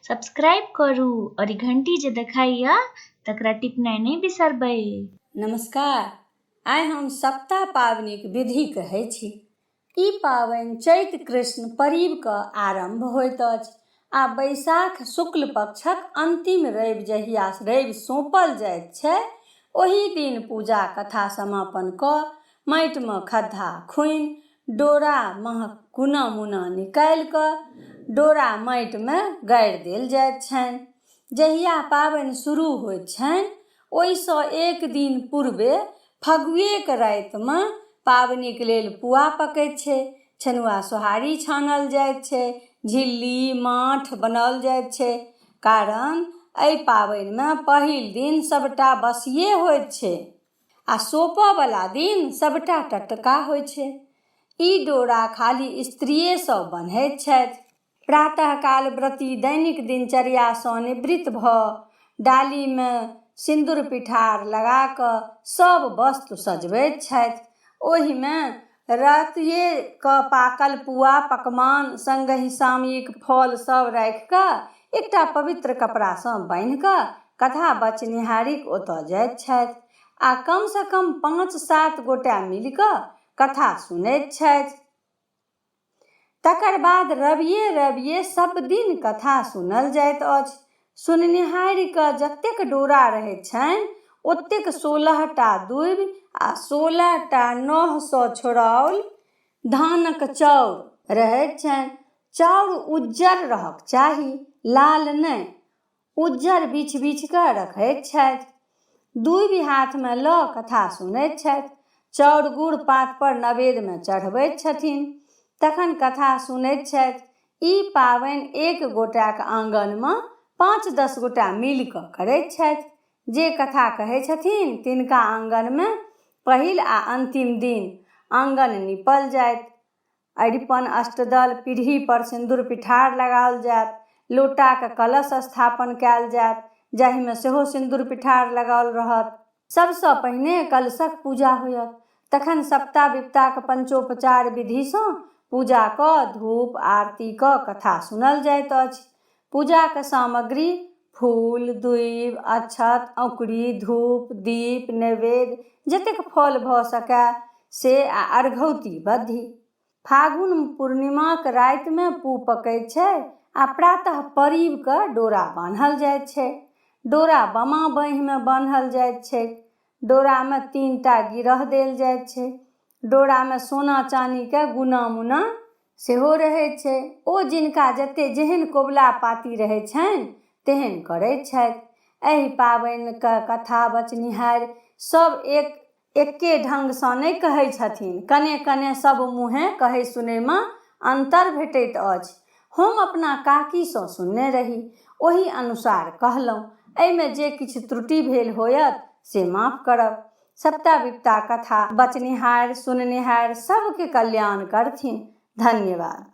Subscribe करू और ई घंटी जे देखाइया तकरा टिपनाइ नहि बिसरबै। नमस्कार, आइ हम सप्ताह पाबनिक विधि कहै छी। ई पाबनि चैत कृष्ण परीब कऽ आरम्भ होइत अछि आ बैसाख शुक्ल पक्षक अन्तिम रवि जहिया रवि सौंपल जाइत छै ओही दिन पूजा कथा समापन कऽ माटिमे खद्धा खुनि डोरा महक गुना मुना निकालि कऽ डोरा माटिमे गाड़ि देल जाइत छनि। जहिया पाबनि शुरू होइत छनि ओहिसँ एक दिन पूर्वे फगुएके रातिमे पाबनिके लेल पुआ पकैत छै, छनुआ सोहारी छानल जाइत छै, झिल्ली माठ बनाओल जाइत छै, कारण एहि पाबनिमे पहिल दिन सभटा बसिए होइत छै आ सोपऽवला दिन सभटा टटका होइ छै। ई डोरा खाली स्त्रिए सभ बन्हैत छथि। प्रातःकाल व्रती दैनिक दिनचर्यासँ निवृत्त भऽ डालीमे सिन्दूर पिठार लगा कऽ सभ वस्तु सजबैत छथि। ओहिमे रातिएके पाकल पुआ पकवान संगहि सामयिक फल सभ राखि कऽ एकटा पवित्र कपड़ासँ बान्हि कऽ कथा बचनिहारिक ओतऽ जाइत छथि आ कमसँ कम 5-7 गोटे मिलि कऽ कथा सुनैत छथि। तकर बाद रविए रविए सब दिन कथा सुनल जाइत अछि। सुननिहारिके जतेक डोरा रहैत छनि ओतेक 16 टा दूबि आ 16 टा नहसँ छोड़ाओल धानक चाउर रहैत छनि। चाउर उज्जर रहक चाही, लाल नहि। उज्जर बीछि-बीछि कऽ रखैत छथि। दूबि हाथमे लऽ कथा सुनैत छथि। चाउर गुड़ पातपर नवेदमे चढ़बैत छथिन। तखन कथा सुनैत छथि। ई पाबनि एक गोटाक आँगनमे 5-10 गोटा मिलि कऽ करैत छथि। जे कथा कहै छथिन तिनका आँगनमे पहिल आ अन्तिम दिन आँगन नीपल जाइत। अरिपन अष्टदल पीढ़ीपर सिन्दूर पिठार लगाओल जायत। लोटाक कलश स्थापन कयल जायत जाहिमे सेहो सिन्दूर पिठार लगाओल रहत। सबसँ पहिने कलशक पूजा होयत। तखन सप्ता विपताक पंचोपचार विधिसँ पूजा कऽ धूप आरती कऽ कथा सुनल जाइत अछि। पूजाक सामग्री फूल, दूबि, अक्षत, औंकुरी, धूप, दीप, नैवेद्य जतेक फल भऽ सकए से आ अर्घौती बद्धी। फागुन पूर्णिमाक रातिमे पू पकैत छै आ प्रातः परीब कऽ डोरा बान्हल जाइत छै। डोरा बामा बाँहिमे बान्हल जाइत छैक। डोरामे 3टा गिरह देल जाइत छै। डोरामे सोना चानीके गुना मुना सेहो रहैत छै। ओ जिनका जते जेहन कबुला पाती रहैत छनि तेहन करैत छथि। एहि पाबनिके कथा बचनिहारि सभ एक एक्के ढङ्गसँ नहि कहै छथिन। कने कने सभ मुँहे कहै सुनैमे अन्तर भेटैत अछि। हम अपना काकीसँ सुनने रही, ओही अनुसार कहलहुँ। एहिमे जे किछु त्रुटि भेल होयत से माफ करब। सप्ता विपता कथा बचनिहारि सुननिहारि सभके कल्याण करथिन। धन्यवाद।